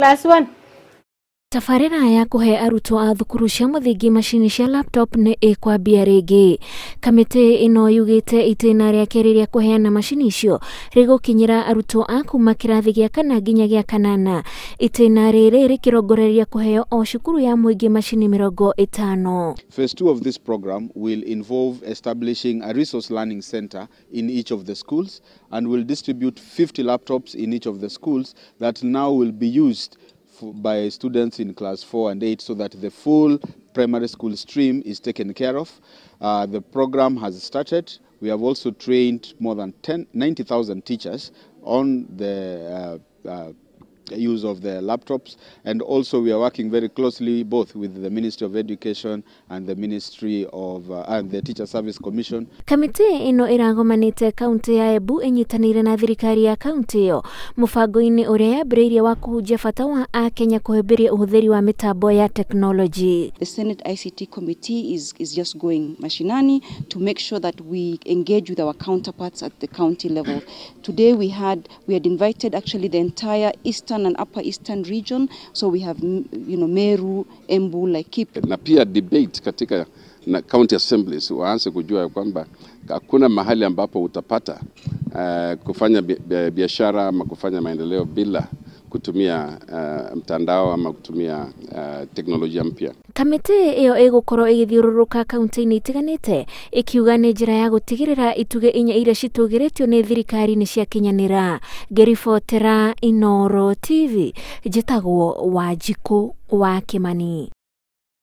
Class 1. Tabarĩra ya kũhe arutwo a thukuru cia mũthingi macini cia laptop nĩ ĩkwambia rĩngĩ. Kamĩtĩ ĩno yugĩte itĩna rĩa kerĩ rĩa kũheana macini icio rĩgũkinyĩra arutwo a kuma kĩrathi gĩa kana nginya gĩa kanana. Itĩna rĩrĩ rĩkĩrongoreria kũheo o cukuru ya mũingĩ macini 50. Phase 2 of this program will involve establishing a resource learning center in each of the schools and will distribute 50 laptops in each of the schools that now will be used by students in class 4 and 8 so that the full primary school stream is taken care of. The program has started. We have also trained more than 90,000 teachers on the use of the laptops, and also we are working very closely both with the Ministry of Education and the Ministry of and the Teacher Service Commission. Kamĩtĩ ĩno ĩragomanĩte kaunti ya Embu ĩnyitanĩire na thirikari ya kaunti ĩyo mũbango-inĩ ũrĩa yambĩrĩirie wa kũhunjia bata wa akenya kũhĩmbĩria ũhũthĩri wa mĩtambo ya tekinoronjĩ. The Senate ICT Committee is just going mashinani to make sure that we engage with our counterparts at the county level. Today we had invited actually the entire Eastern and Upper Eastern region, so we have, you know, Meru, Embu, Laikipia. Na pia debate katika na county assemblies waanze kujua kwamba hakuna mahali ambapo utapata kufanya biashara ama kufanya maendeleo bila kutumia mtandao ama kutumia teknolojia mpya. Kamĩtĩ ĩyo ĩgũkorwo ĩgĩthiũrũrũka kaunti-inĩ itiganĩte ĩkiuga nĩ njĩra ya gũtigĩrĩra itugĩ inya iria citũgĩrĩtio nĩ thirikari nĩ ciakinyanĩra. Ngĩribotera Inooro TV, njĩtagwo Wanjikũ wa Kĩmani.